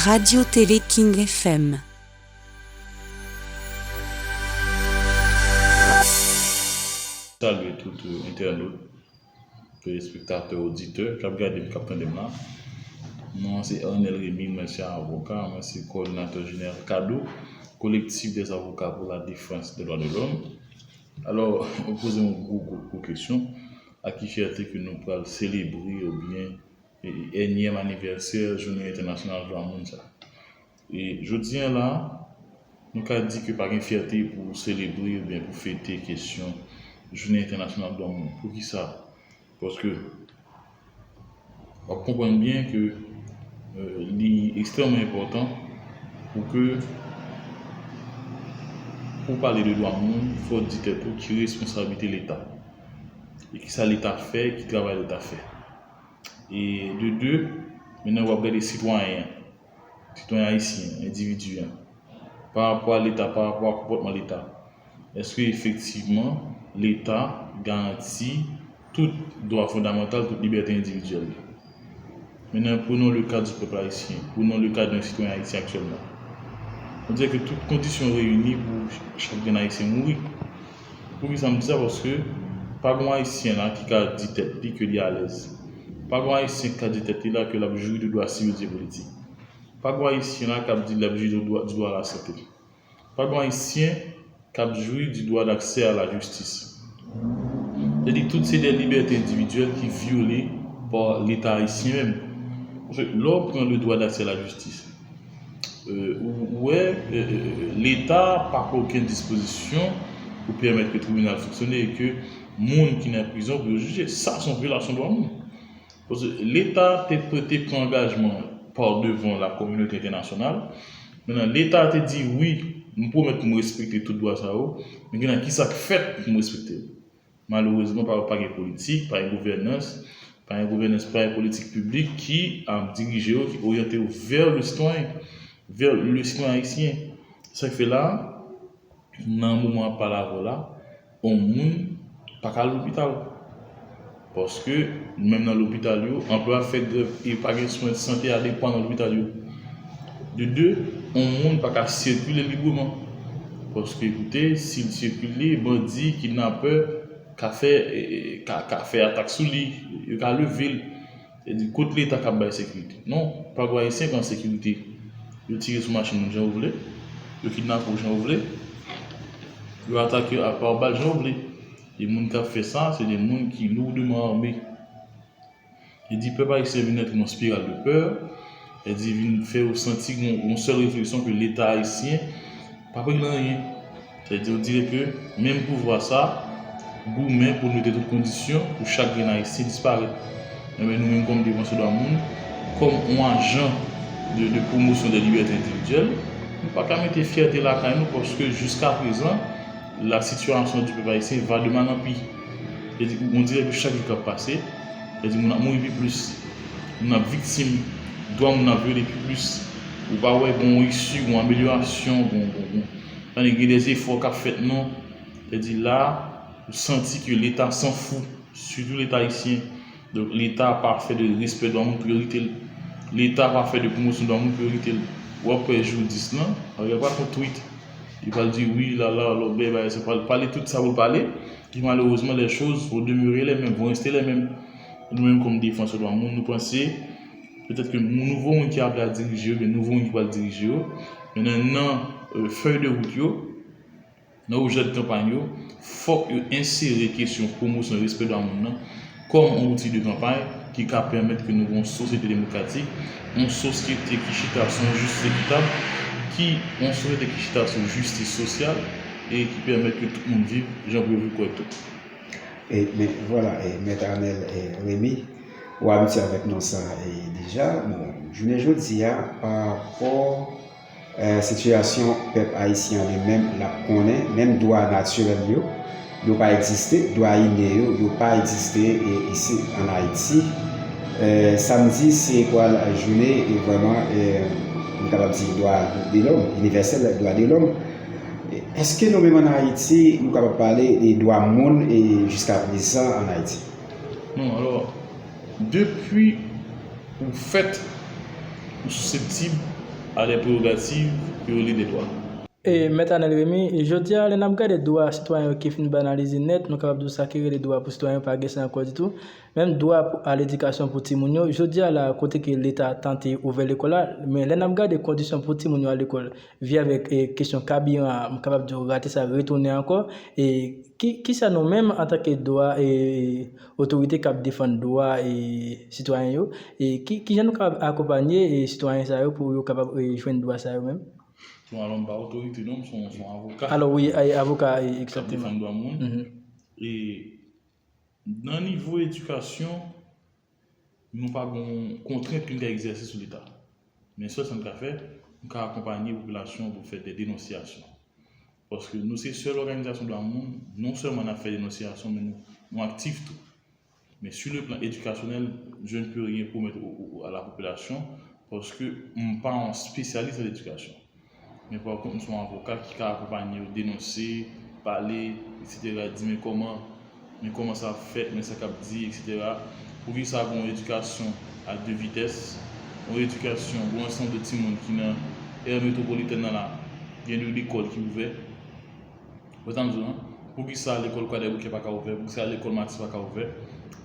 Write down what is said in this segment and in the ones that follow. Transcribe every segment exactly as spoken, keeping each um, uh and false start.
Radio Télé King F M. Salye tout entènot, telespektatè, oditè k ap gade m, k ap tande m la. Non an se Arnel Remy, mwen se avoka, mwen se kowòdinatè jeneral, kado, Collectif des avocats pour la défense des droits de l'homme. Alò, ou poze yon gwo, gwo, gwo kesyon, a ki fyète ke nou pral selebre oubyen e, e, ènyèm anivèsè Jounen Entènasyonal Dwa Moun sa? E jodi a la, nou ka di ke pa gen fyète pou selebre oubyen pou fete kesyon Jounen Entènasyonal Dwa Moun. Poukisa? Paske w ap konprann byen ke, e, li ekstrèmman enpòtan pou ke, pou pale de dwa moun, fò w di tèt ou ki responsablite Leta. E kisa Leta fè, ki travay Leta fè. E de de, menm w ap gade sitwayen an, sitwayen ayisyen an, endividi an, pa rapò a Leta, pa rapò a konpòtman Leta. Èske efektivman Leta garanti tout dwa fondamantal, tout libète endividyèl li? Maintenant, prenons le cas du peuple haïtien, prenons le cas d'un citoyen haïtien actuellement. On dirait que tout kondisyon reyini pou chak grenn ayisyen mouri. Poukisa m di sa? Paske pa gon ayisyen la ki ka di tèt li ke li alèz. Pa gon ayisyen ki ka di tèt li la ke l ap jwi de dwa sivil e politik. Pa gon ayisyen la k ap di l ap jwi de dwa, du droit à la santé. Pa gon ayisyen k ap jwi du droit d'accès à la justice. Sètadi tout se de libète endividyèl ki vyole pa Leta ayisyen menm. Paske lè w pran le droit d'accès à la justice, e, ou, ou wè, e, e, Leta pa pran okenn dispozisyon pou pèmèt ke tribinal fonksyone e ke moun ki nan prizon pou yo jije. Sa se yon vyolasyon dwa moun. Paske Leta te, te pran angajman pa devan la kominote entènasyonal. Mentnan, Leta te di, wi, m pwomèt pou m respekte tout dwa sa yo, men gen nan kisa k fèt pou m respekte l. Malerezman, pa, pa gen politik, pa gen gouvènans, pa gen gouvènans, pa gen politik piblik ki, a, dirije yo, ki oryante yo vers le citoyen, vers le citoyen haïtien. Sa k fè la, nan moman ap pale avè w la, yon moun pa ka al lopital. Paske, menm nan lopital yo, anpil ap fè grèv e pa gen swen sante adekwa nan lopital yo. De de, yon moun pa ka sikile libreman. Paske, koute, si l sikile, bandi, kidnapè ka fè, e, e, ka, ka fè atak sou li, yo ka leve l. Sètadi, kot Leta k ap bay sekirite? Non, pa gen ayisyen ki an sekirite. Yo tire sou machin moun jan yo vle, yo kidnape w jan yo vle, yo atake w ak pa bal jan yo vle. E moun k ap fè sa, se de moun ki lourdement armés. Sètadi, pèp ayisyen vin antre nan spiral de pè, sètadi, vin fè yo santi gon, gon sèl refleksyon ke Leta ayisyen p ap regle anyen. Sètadi, on dirait que menm pouvwa sa goumen pou l mete tout kondisyon pou chak grenn ayisyen disparèt. Enben, nou menm kòm defansè dwa moun, kòm yon ajan de, de pwomosyon de libète endividyèl, nou pa ka mete fyète lakay nou, paske jiskaprezan, la situation du peuple haïtien va de mal en pis. Sètadi, on dirait que chak jou k ap pase, sètadi, moun ap mouri pi plis, moun ap viktim, dwa moun ap vyole pi plis. Ou pa wè gon isi, gon amelyorasyon, gon, gon, gon, tande gen de efò k ap fèt, non. Sètadi la, ou santi ke Leta s'en fout, sitou Leta ayisyen. Donk, Leta pa fè de respè dwa moun priyorite l. Leta pa fè de pwomosyon dwa moun priyorite l. W ap wè jou dis lan, Ariel pral fè yon tweet. Li pral di, wi, lala, lòbèy, bagay sa, pral pale tout sa pou l pale. Ki malerezman, les choses vont demeurer les mêmes, vont rester les mêmes. Nou menm, kòm defansè dwa moun, nou panse petèt ke moun, nouvo moun ki ap la dirije yo, oubyen nouvo moun ki pral dirije yo, men nan, nan, e, fèy de wout yo, nan wouj vè kanpay yo, fòk yo ensere kesyon pwomosyon respè dwa moun nan kòm yon outi de kanpay ki ka pèmèt ke nou gen yon sosyete demokratik, yon sosyete ki chita sou yon jistis ekitab, ki, yon sosyete ki chita sou jistis sosyal e ki pèmèt ke tout moun viv jan pou yo viv kòrèkteman. E, men, vwala, e, Mèt Arnel, e, Remy, ou abitye avèk non sa, e, deja. Bon, jounen jodi a, pa rapò, e, sitiyasyon pèp ayisyen an li menm, l ap konnen, menm dwa natirèl yo, yo pa egziste, dwa ine yo, yo pa egziste, e, isi, ann Ayiti. E, samdi, se pral jounen, e, vrèman, e, nou kapab di dwa de lòm, inivèsèl, dwa de lòm. Èske nou menm ann Ayiti, nou kapab pale de dwa moun e jiskaprezan ann Ayiti? Non, alò, depi ou fèt, ou siseptib a des prérogatives ke yo rele de dwa. E Mèt Anèl Remy, jodi a, lè n ap gade dwa sitwayen yo ki fin banalize nèt, nou kapab di w sa ki rele dwa pou sitwayen yo pa egziste ankò ditou. Menm dwa pou, a ledikasyon pou timoun yo, jodi a la, kote ke Leta tante ouvè lekòl la, men lè n ap gade kondisyon pou timoun yo al lekòl, vye avèk e, kesyon kabiran an, m kapab di w rate sa retounen ankò. E ki, ki sa nou menm antanke dwa e otorite k ap defann dwa e sitwayen yo, e ki, ki jan nou kapab akonpanye e sitwayen sa yo pou yo kapab e, jwenn dwa sa yo menm? Bon, alò, m pa otorite non, m se yon avoka. Alò wi, avoka, egzakteman. Defann dwa moun. E nan nivo edikasyon, nou pa gen kontrent ke n ka egzèse sou Leta. Men sèl sa n ka fè, n ka akonpanye popilasyon pou fè de denonsyasyon. Paske nou se sèl òganizasyon dwa moun, non sèlman n ap fè denonsyasyon, men nou, nou aktif tou. Men sur le plan éducationnel, je ne peux rien promettre au, au, à la population, paske m pa yon spesyalis nan ledikasyon. Men pa kont, m se yon avoka ki ka akonpanye yo, denonse, pale, etsetera, di men kòman, men kòman sa ap fèt, men sa k ap di, etsetera. Poukisa gen yon edikasyon a de vitès, yon edikasyon, gen yon ansanm de timoun ki nan ère métropolitaine nan la, gen de lekòl ki ouvè. Wè sa m di w lan? Poukisa lekòl Kwadèboukè pa ka ouvè? Poukisa lekòl Matis pa ka ouvè?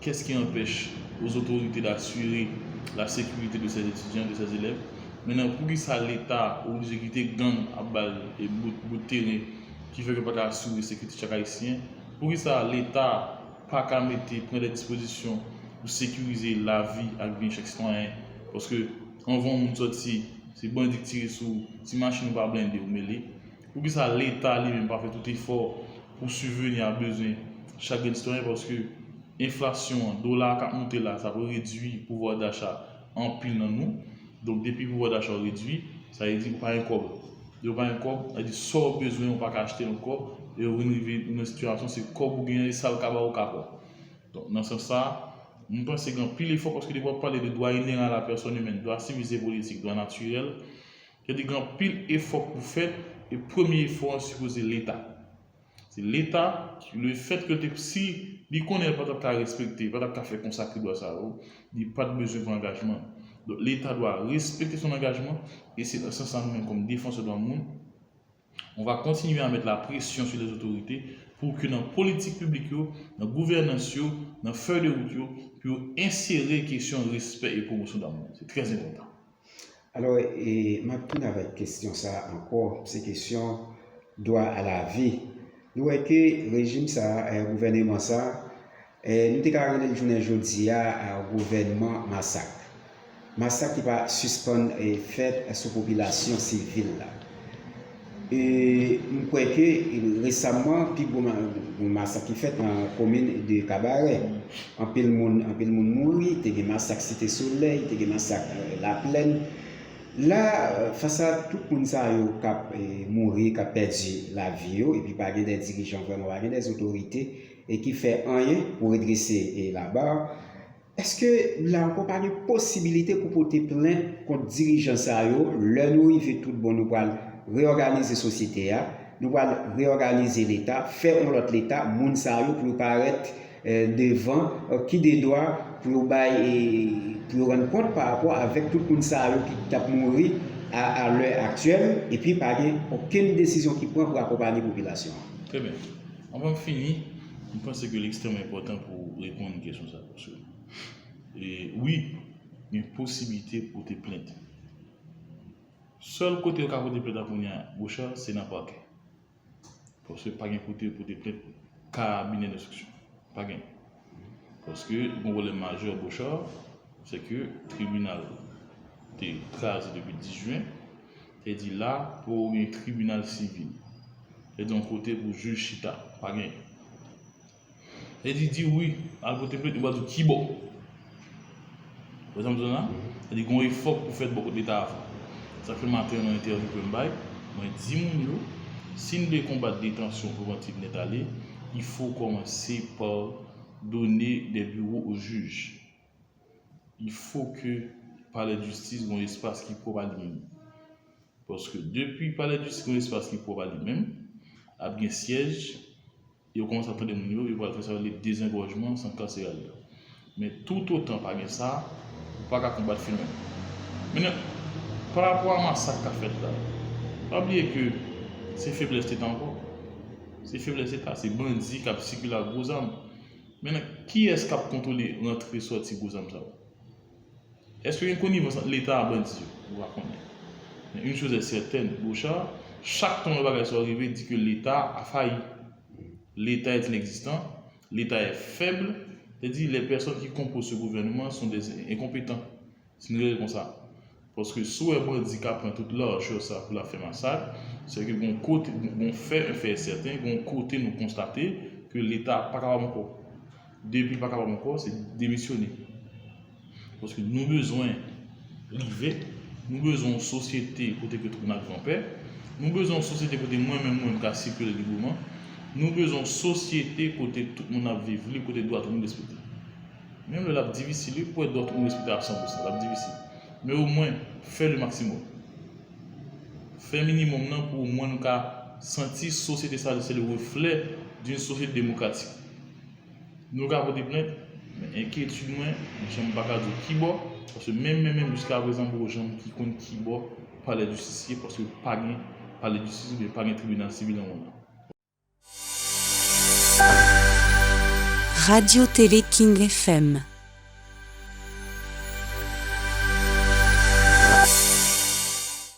Qu'est-ce qui empêche aux autorités d'assurer la sécurité de ces étudiants, de ces élèves? Mentnan, poukisa Leta oblije kite gang ap ba l e bout, bout teren ki fè ke l pa ka asire sekirite chak Ayisyen? Poukisa Leta pa ka mete, pran de dispozisyon pou sekirize lavi ak byen chak sitwayen? Paske anvan yon moun sòti, se bandi k tire sou ou, si machin ou pa blende, ou mele. Poukisa Leta li menm pa fè tout efò pou sibveni a bezwen chak grenn sitwayen? Paske enflasyon an, dola a k ap monte la, sa pou redui pouvwa dacha anpil nan nou. Donk, depi pouvwa dacha w redui, sa vle di ou pa gen kòb. Lè ou pa gen kòb, sa vle di sa w bezwen, ou pa ka achte l ankò, e ou vin rive nan sitiyasyon, se kòb ou genyen, e sa l ka ba w, ou ka pran. Donk, nan sans sa, m panse gen anpil efò, paske depi w ap pale de dwa ineran a la pèsòn imèn, dwa sivil e politik, dwa natirèl, sa vle di gen anpil efò pou fèt, e premye efò an sipoze Leta. Se Leta, le fèt ke l te, si li konnen l pa t ap ka respekte, pa t ap ka fè konsakre dwa sa yo, li pa t bezwen pran angajman. Donk, Leta dwa respekte son angajman, e se nan sans sa nou menm kòm defansè dwa moun, on va continuer à mettre la pression sur les autorités pour que nan politik piblik yo, nan gouvènans yo, nan feuille de route yo, pou yo ensere kesyon respè e pwomosyon dwa moun. Se trè enpòtan. Alò, e, m ap tounen avèk kesyon sa a ankò, se kesyon dwa a lavi. Nou wè ke rejim sa a, e, gouvèneman sa a, e, nou te ka rele l jounen jodi a, a, gouvènman masak. Masak ki pa sispann, e, fèt sou popilasyon sivil la. E, m kwè ke resaman, pi gwo ma-, masak ki fèt nan komin de Kabarè. Anpil moun, anpil moun mouri, te gen masak Site Solèy, te gen masak, e, Laplèn. La, e, fas a tout moun sa yo k ap, e, mouri, k ap pèdi lavi yo, epi pa gen de dirijan vrèman, pa gen de otorite, e ki fè anyen pou redrese, e, laba. Èske la ankò pa gen posibilite pou pote plent kont dirijan sa yo lè nou rive tout bon, nou pral reyòganize sosyete a, nou pral reyòganize Leta, fè yon lòt Leta, moun sa yo pou yo parèt, e, devan, e, ki de dwa pou yo bay, e, pou yo rann kont pa rapò avèk tout moun sa yo ki t ap mouri a, a lè aktyèl, epi pa gen okenn desizyon ki pran pou akonpanye popilasyon an? Trè byen. Anvan m fini, m panse ke l ekstrèmman enpòtan pou reponn kesyon sa a, paske E, wi, gen posiblite pote plent. Sèl kote yo ka pote plent la kounye a, Bochard, se nan pakè. Paske pa gen kote yo pote plent kabinè denstriksyon. Pa gen. Paske gen pwoblèm majè Bochard, se ke tribinal te kraze depi dis jen. Te di la, pou gen tribinal sivil. Te di yon kote pou jij chita. Pa gen. Epi di wi, al pote plent, yo pral di w kibò. Wè sa m di w la? Epi gen yon efò k pou fèt bò kote Leta avan. Sa fè maten nan entèvyou ke m bay, mwen di moun yo, si n vle konbat detansyon prevantiv nèt ale, il faut commencer par donner des bureaux aux juges. Il faut que palè de jistis gen yon espas ki pwòp a li menm. Paske depi palè de jistis gen yon espas ki pwòp a li menm, ap gen syèj, yo kòmanse ap tande moun yo, yo pral fè sa yo rele dezengòjman san kaseral yo. Men toutotan pa gen sa, ou pa ka konbat fenomèn. Mentnan, Pa rapò a masak k ap fèt la, pa bliye ke se feblès Leta ankò. Se feblès Leta, se bandi k ap sikile ak gwo zam. Mentnan, kiyès k ap kontwole rantre sòti gwo zam sa yo? Èske gen konivans ant Leta a bandi yo? Nou pa konnen. Men une chose est certaine, Bochard, chak tan yon bagay sa yo rive, di ke Leta a fayi. L'État est inexistant, l'État est faible, c'est-à-dire les personnes qui composent ce gouvernement sont des incompétents. Si nou rele konsa. Paske si w wè bandi ka pran tout lajè sa pou l ap fè masak, se ke gon kote, gon fè, un fait est certain, gon kote nou konstate ke Leta pa kapab ankò. Depi l pa kapab ankò, se demisyone. Paske nou bezwen rive, nou bezwen yon sosyete kote ke tout moun ap viv anpè, nou bezwen yon sosyete kote mwen menm mwen ka sikile libreman, nou bezwen yon sosyete kote tout moun ap viv lib, kote dwa tout moun respekte. Menm lè l ap difisil, wi, pou wè dwa tout moun respekte a san pousan, l ap difisil. Men omwen, fè le maximum. Fè minimòm nan pou omwen nou ka santi sosyete sa se le reflè d'une société démocratique. Nou ka pote plent, men enkyetid mwen, m janm pa ka di w ki bò, paske menm, menm, menm jiska prezan, poko janm ki konn ki bò palè jistis ye, paske pa gen palè jistis oubyen pa gen tribinal sivil nan mond lan. Radio Télé King F M.